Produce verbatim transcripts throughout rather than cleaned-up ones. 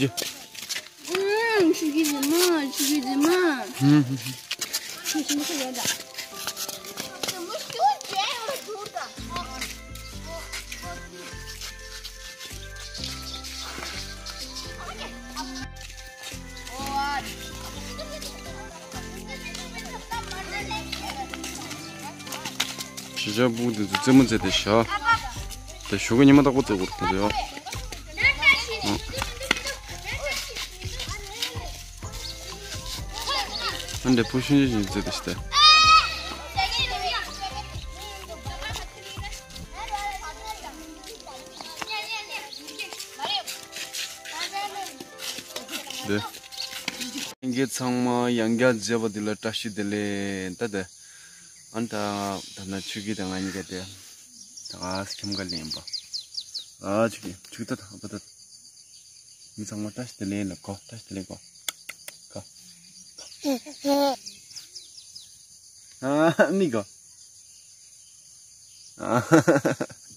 ཨུམ། ཆུ་གི་རྫི་མ། ཆུ་གི་རྫི་མ། ཧུམ། ཆུ་ཆུ་ཆུ་ཡོད་ད། ཞི་ཅག་སྤུ་གུ་དེ་ཚོ་རྩེད་མོ་རྩེ་དེ་ཤ། དེ་ཞོགས་ཀས་ཉི་མ་རྟག་པར་རྩེ་དགོས་རེད་དེ་ཡོ། ཨ་འདྲ་ཕུ་ཤུན་ཤུན་རྩེ་དེ་ཤ་དེ། འདི། ལྷན་རྒྱས་ཚང་མ་ཡང་བསྐྱར་མཇལ་བ་འདི་ལ་བཀྲ་ཤིས་བདེ་ལེགས། ད་ལྟ་ཨ་ད་ད་ན་ཆུ་གི་ད་ང་གཉིས་ཀ་དེ་ད་ག་ཁྱིམ་ཁ་ལེན་པ། ཨ་ཆུ་གི་ཆུ་ད་ད་ཨ་ད་མི་ཚང་མ་བཀྲ་ཤིས་བདེ་ལེགས་ལ་གོ། བཀྲ་ཤིས་བདེ་ལེགས་གོ། གོ། ཨ་མི་གོ།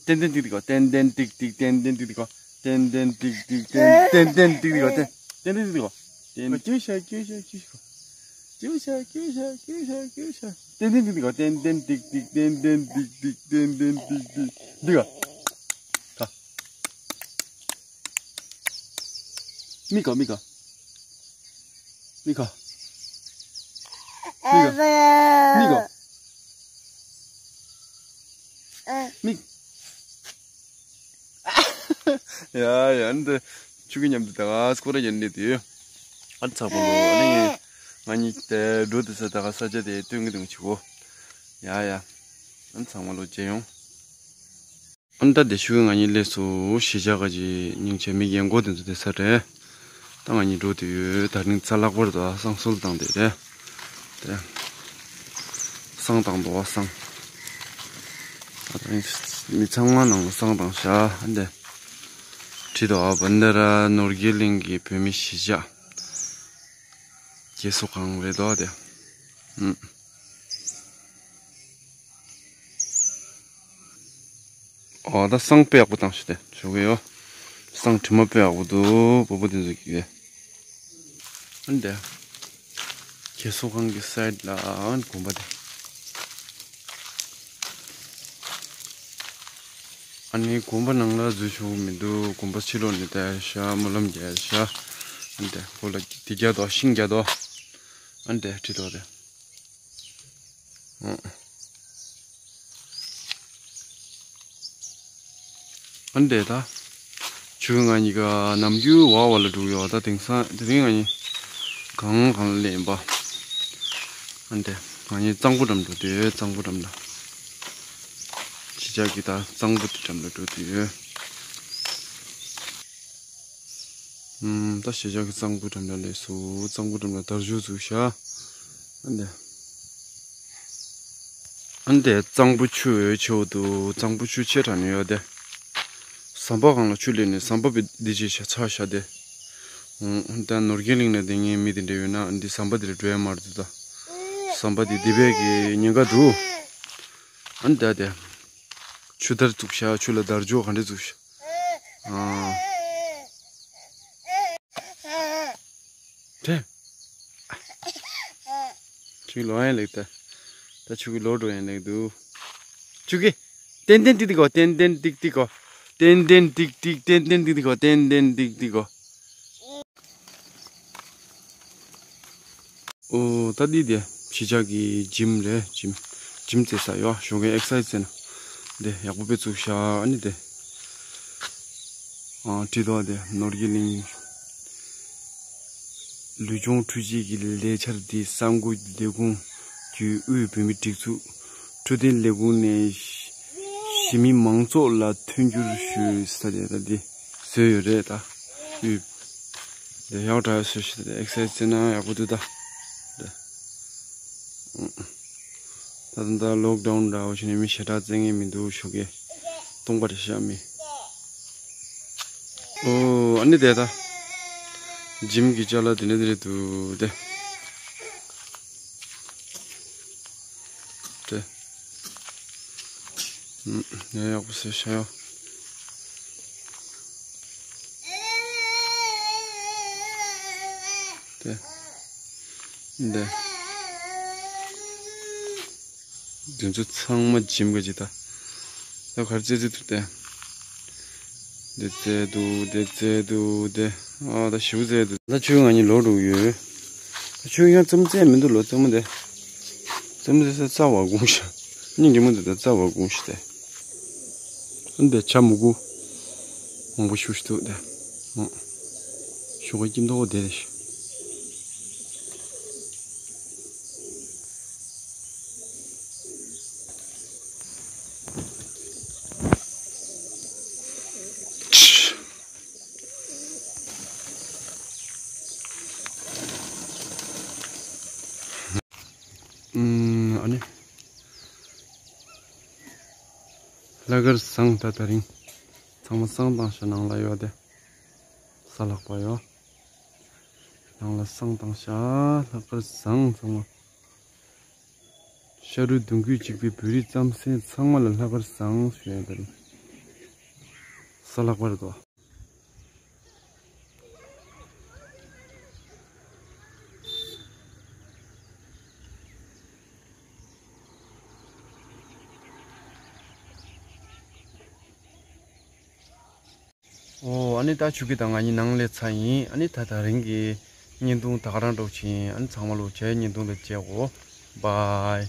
ཏན་ཏན་ཏིག་ཏིག་གོ། ཏན་ཏན་ཏིག་ཏིག་ཏན་ཏན་ཏིག་ཏིག་གོ། ཏན་ཏན་ཏིག་ཏིག་ཏན་ཏན་ཏིག་ཏིག་གོ། ཏན་ཏན་ཏིག་ཏིག་གོ། ཏན། ཀྱུ་ཤ་ཀྱུ་ཤ་ཀྱུ་ཤ་གོ། ཀྱུ་ཤ་ཀྱུ་ཤ་ཀྱུ་ཤ་ཀྱུ་ཤ། ཏན་ཏན་ཏིག་ཏིག་གོ། ཏན་ཏན་ཏིག་ཏིག་ཏན་ཏན་ཏིག་ཏིག་ཏན་ཏན་ཏིག་ཏིག་འདི་གོ། ག། མི་གོ། མི་གོ། མི་གོ། མི་གོ། མི་གོ། མི། ཡ་ཡ། འདི་ཆུ་གི་མཉམ་དུ་ད་ག་སྐོར་ར་ཡན་ལེ་དུ། ཨ་ཚ་པོ་ལོ། ཨ་ནི་ང་གཉིས་དེ་འགྲོ་དུ་ས་ད་ག་ས་ཆ་དེ་སྟོན་གི་དུང་ཆུ་གོ། ཡ་ཡ། ཨ་ཚང་མ་ལོ་མཇལ་ཡོང་། ཨ་ནི་ད་དེ་ཆུ་གི་ང་གཉིས་སླེབས་སོ། གཞིས་ཆགས་ཀ་ཅི་སྙིང་རྗེ། མི་རྒན་གོག་དེ་ཚོ་དེ་ས་རེད། ད་ང་གཉིས་འགྲོ་དུ་ཡོད། ད་རིང་རྩ་ལྷག་པར་དུ་བསང་གསོལ་བཏང་དེ་རེད། དེ་བསང་བཏང་འདུག་བ། བསང་། ད་རིང་མི་ཚང་མ་ནང་ལ་བསང་བཏང་ཤག་འདི་བྲིས་འདུག་བ། བན་དྷ་ར་ནོར་རྒྱས་གླིང་གི་བོད་མི་གཞིས་ཆགས་རྒས་གསོ་ཁང་རེད་འདུག་དེ། ཨུམ། ཨོ་ད་བསང་དཔེ་ཡག་པོ་བཏང་ཤག་དེ་ཆོག་གི་ཡོད། བསང་དྲི་མ་དཔེ་ཡག་པོ་འདུག་བོད་པ་དེ་ཚོ་གིས། ཨ་ནི་དེ་རྒས་གསོ་ཁང་གི་སའིཌ་ལ་ཨ་ནི་དགོན་པ་དེ། ཨ་ནི་དགོན་པ་ནང་ལ་འཛུལ་ཆོག་གི་མི་འདུག་དགོན་པ་ཕྱི་ལོགས་ནས་བསྡད་ཤག་སྨོན་ལམ་རྒྱག་ཤག་ཨ་ནི་དེ་ཁོ་ལ་དེ་རྒྱག་དོ། ཤིང་རྒྱག་དོ། ཨ་ནི་དེ་བྲིས་འདུག་དེ། ཨ་འདྲས་ད། ཆུ་ང་གཉིས་ཀ་ནམ་རྒྱུན་བར་བར་ལ་འགྲོ་གི་ཡོད། ད་དེང་སང་དེ་རིང་ང་གཉིས་གང་གང་ལ་སླེབས་ཡིན་པ། ཨ་འདྲས་ང་གཉིས་གཙང་པོ་འགྲམ་འགྲོ་དུས་གཙང་པོ་འགྲམ་ལ། གཞིས་ཆགས་ཀྱི་ད་གཙང་པོ་དེ་འགྲམ་ལ་འགྲོ་དུས། ཨུམ། ད་གཞིས་ཆགས་ཀྱི་གཙང་པོ་འགྲམ་ལ་སླེབས་སོང་། གཙང་པོ་འགྲམ་ལ་དར་ལྕོག་བཙུགས་ཤག་ཨ་འདི། ཨ་འདི་གཙང་པོ་ཆུ་འོད་ཆེ་བོ་འདུག་གཙང་པོ་ཆུ་ཆེ་དྲགས་ནས་ཡོད་དེ། ཟམ་པ་སྒང་ལ་ཆུ་སླེབས་ནས་ཟམ་པ་པའི་འདི་ཅིག་ཤ་ཚ་ཤ་དེ། ཨུམ། ད་ནོར་རྒྱས་གླིང་ལ་བསྡད་མཁན་མི་དེ་འདྲ་ཡོད་ན་འདི་ཟམ་པ་དེ་ལ་འགྲོ་ཡ་མ་རེད་འདུག་ད་ཟམ་པ་དེ་འདི་བས་ཀྱི་ཉེན་ཁ་འདུག་ཨ་འདི་དེ། ཆུ་དར་བཙུགས་ཤག་ཆུ་ལ་དར་ལྕོག་ག་འདྲ་བཙུགས་ཤག་ཨ། དེ། ཆུ་ལོག་ཡན་ལེགས་ད། ད་ཆུ་གི་ལོག་འགྲོ་ཡན་ལེགས་འདུག་ཆུ་གི། ཏན་ཏན་ཏིག་ཏིག་གོ། ཏན་ཏན་ཏིག་ཏིག་གོ། ཏན་ཏན་ཏིག་ཏིག་ཏན་ཏན་ཏིག་ཏིག་གོ། ཏན་ཏན་ཏིག་ཏིག་གོ། ཨོ། ད་འདི་དེ་གཞིས་ཆགས་ཀྱི་ཇིམ་རེད། ཇིམ། ཇིམ་རྩེ་ས་ཡོད། ཞོགས་ཀས་ཨེག་སར་སའིཛ་རྩེ་ན། འདི་ཡག་པོ་དཔེ་བཙུགས་ཤག་ཨ་ནི་དེ། ཨ། བྲིས་འདུག་དེ། ནོར་གྱི་གླིང་། ལུས་སྦྱོང་འཕྲུལ་ཆས་ཀྱི་ལས་འཆར་འདི་གསར་འགོད་ལས་ཁུངས་བརྒྱུད་དབུས་བོད་མིའི་སྒྲིག་འཛུགས་འཕྲོད་བསྟེན་ལས་ཁུངས་ནས་གཞི་མི་མང་ཚོགས་ལ་མཐུན་འགྱུར་ཞུས་ས་རེད། ད་འདི་བཟོས་ཡོད་རེད་ད། དབུས། འདི་ཡག་དྲག་བཟོས་ཤག་ད་ཨེག་སར་སའིཛ་རྩེ་ན་ཡག་པོ་འདུག་ད། འདི། ད་ད་ལོག་ཌའུན་འདྲ་བོ་བྱས་ནས་མི་ཞེ་དྲག་རྩེ་མཁན་མི་འདུག་ཞོགས་ཀས་སྟོང་པ་རེད་ཤག་མི། ཨོ། ཨ་ནི་དེ་ད། ཇིམ་གྱི་ཅ་ལག་དེ་འདྲ་དེ་འདྲ་འདུག་དེ། དེ། ཨུམ། ཡག་པོ་བཟོས་ཤག་ཡ། འདི། འདི་ཚོ་ཚང་མ་འཇིམ་ག་ཅིག་ད། ད་གར་ཙེ་ཙེ་ཐུབ་སྟེ། འདི་ཙེ་འདུག་འདི་ཙེ་འདུག་འདི། ཨ་ད་ཞིབ་ཙེ་འདུག་ད་ཆུ་ང་གཉིས་ལོག་འགྲོ་གི་ཡོད། ཆུ་ཡང་རྩེད་མོ་རྩེ་མི་འདུག་ལོ་རྩེད་མོ་འདི། རྩེད་མོ་རྩེ་ས་རྩ་བ་དགུང་ཤ། སྙིང་རྗེ་མོ་འདི་ད་རྩ་བ་དགུང་ཤ་སྟེ། འདི་ཆ་མུ་གུ། མང་པོ་ཤུ་ཤུ་འདུག་འདི། ཨང་། ཤུ་ག་སྐྱིད་མདོག་དེ་རེད་ཤག་ཨུམ། ཨ་ནི། ལྷག་དཀར་བཟང་ད་དེ་རིང་། ཚང་མ་བསང་བཏང་ཤག་ནང་ལ་ཡོད་དེ། གཟའ་ལྷག་པ་ཡོད། ནང་ལ་བསང་བཏང་ཤག་ལྷག་དཀར་བཟང་ཚང་མ། ཤ་རུས་གདུང་རྒྱུད་གཅིག་པའི་བོད་རིགས་རྩམ་ཟན་ཚང་མ་ལ་ལྷག་དཀར་བཟང་ཞུ་ཡ་དེ་རིང་། གཟའ་ལྷག་པ་རེད་དོ། ཨོ། ཨ་ནི་ད་ཆུ་ཁྱི་དང་ང་གཉིས་ནང་སླེབས་ཚར་ཡིན། ཨ་ནི་ད་དེ་རིང་གི་བརྙན་ཐུང་ད་ག་རང་འགྲོ་ཕྱིན། ཨ་ནི་ཚང་མ་ལོ་བྱས་བརྙན་ཐུང་ལ་མཇལ་གོ། བཱའི།